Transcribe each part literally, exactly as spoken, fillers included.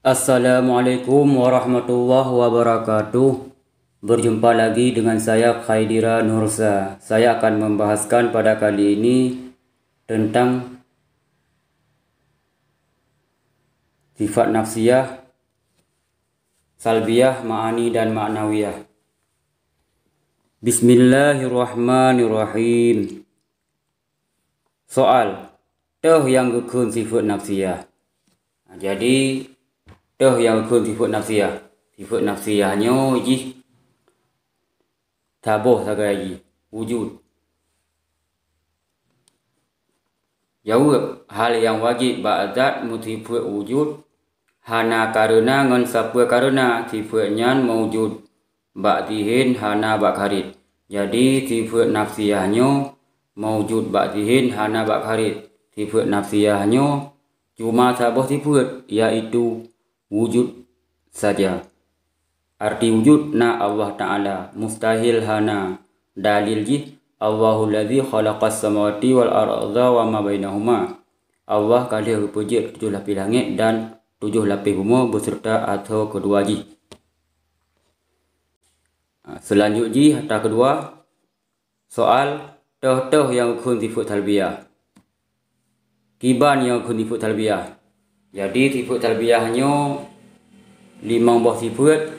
Assalamualaikum warahmatullahi wabarakatuh. Berjumpa lagi dengan saya, Khaidira Nursa. Saya akan membahaskan pada kali ini tentang sifat nafsiyah, salbiyah, ma'ani dan ma'nawiyah. Bismillahirrahmanirrahim. Soal, toh nyang geukheun sifat nafsiyah? Jadi, toh nyang geukheun sifat nafsiyah? Sifat nafsiyah nyoe jih saboh sagai jih, wujud. Jaweueb, hal nyang wajéb bak zat meusifeuet wujud, hana kareuna ngon sapeue kareuna sifeuet nyan maujud bak zihin, hana bak kharij. Jadi, sifeuet nafsiyah nyoe maujud bak zihin, hana bak kharij. Sifeuet nafsiyah nyoe cuma saboh sifeuet, yaitu wujud saja. Arti wujud na Allah Ta'ala, mustahil hana. Dalil jih, Allahul ladzi khalaqas samawati wal arda wa ma bainahuma. Allah ka lheueh geupeujeuet tujoh lapéh langét dan tujoh lapéh bumoe beuseureuta ateueh keudua jih. Ha, seulanjut jih, ata keudua, soal, toh-toh nyang geukheun sifeuet salbiyah? Kiban nyang geukheun sifeuet salbiyah? Jadi, sifeuet salbiyah nyoe limong boh sifeuet,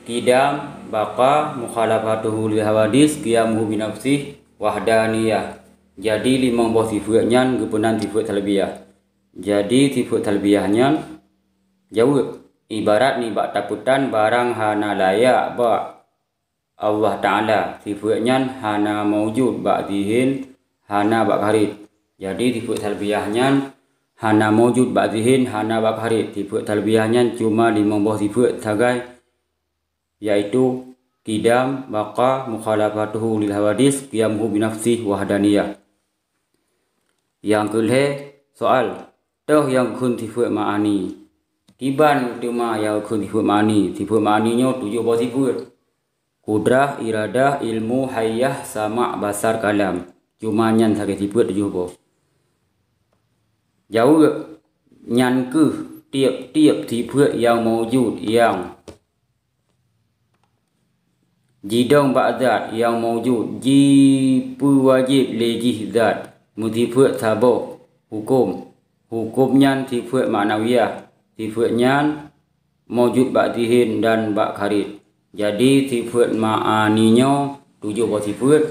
qidam, baqa, mukhalafatuhu lil hawadis, qiyamuhu binafsih, wahdaniyah. Jadi, limong boh sifeuet nyan geupeunan sifeuet salbiyah. Jadi, sifeuet salbiyah nyan, jaweueb, ibarat nibak tapeutan barang hana layak bak Allah Ta'ala, sifeuet nyan hana maujud bak zihin, hana bak kharij. Jadi, sifeuet salbiyah nyan hana maujud bak zihin, hana bak kharij. Sifeuet salbiyah nyan cuma limong boh sifeuet sagai, yaitu qidam, baqa, mukhalafatuhu lil hawadis, qiyamuhu binafsih, wahdaniyah. Nyang keu lhée, soal, toh nyang geukheun sifeuet ma'ani? Kiban teuma nyang geukheun sifeuet ma'ani? Sifeuet ma'ani nyoe tujoh boh sifeuet. Qudrah, iradah, ilmu, hayyah, sama', basar, kalam. Cuma nyan sagai sifeuet tujoh boh. Jaweueb, nyan kheueh tieb-tieb sifeuet nyang maujud nyang jidong bak zat nyang maujud, jipeuwajéb lé jih zat meusifeuet saboh huköm. Huköm nyan sifeuet ma'nawiyah, sifeuet nyan maujud bak zihin dan bak kharij. Jadi, sifeuet ma'ani nyoe tujoh boh sifeuet,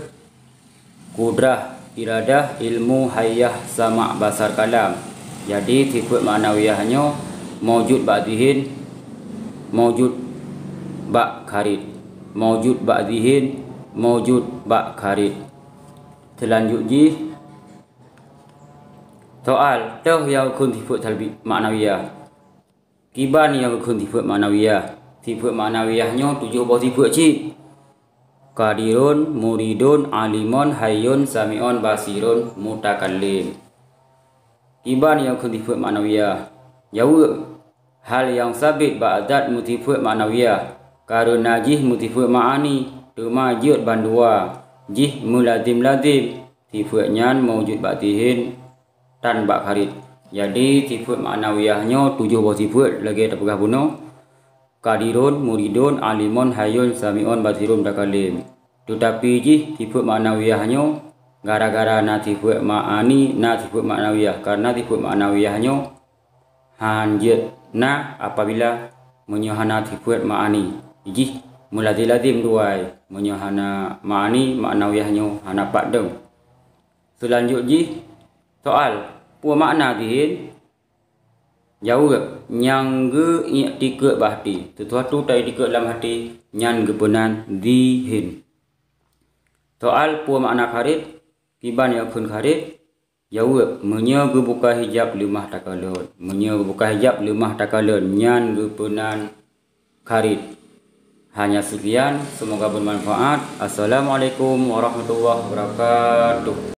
qudrah, iradah, ilmu, hayyah, sama', basar, kalam. Jadi, sifeuet ma'nawiyah nyoe maujud bak zihin, maujud bak kharij. Maujud bak zihin, maujud bak kharij. Seulanjut jih, soal, toh nyang geukheun sifeuet salbi-, ma'nawiyah? Kiban nyang geukheun sifeuet ma'nawiyah? Sifeuet ma'nawiyah nyoe tujoh boh sifeuet cit. Qadirun, muridun, alimun, hayyun, sami'un, basirun, mutakallim. Kiban nyang geukheun sifeuet ma'nawiyah? Jaweueb, hal nyang sabit bak zat meusifeuet ma'nawiyah, kareuna jih meusifeuet ma'ani, teuma jeuet bandua jih meulazim-lazim. Sifeuet nyan maujud bak zihin tan bak kharij. Jadi, sifeuet ma'nawiyah nyoe tujoh boh sifeuet lagée tapeugah bunoe, qadirun, muridun, alimun, hayyun, sami'un, basirun, mutakallim. Teutapi jih sifeuet ma'nawiyah nyoe gara-gara na sifeuet ma'ani, na sifeuet ma'nawiyah. Kareuna sifeuet ma'nawiyah nyoe han jeuet na apabila meunyoe hana sifeuet ma'ani. Jih meulazim-lazim duai, meunyoe hana ma'ani, ma'nawiyah nyoe hana pat dong. Seulanjut jih, soal, peue makna zihin? Jaweueb, nyang geu-iktikeuet bak hati. Sisuatu ta-iktikeuet lam hati, nyan geupeunan zihin. Soal, peue makna kharij? Kiban nyang geukheun kharij? Jaweueb, meunyoe geubuka hijab leumah takalon. Meunyoe geubuka hijab leumah takalon, nyan geupeunan kharij. Hanya sekian, semoga bermanfaat. Assalamualaikum warahmatullahi wabarakatuh.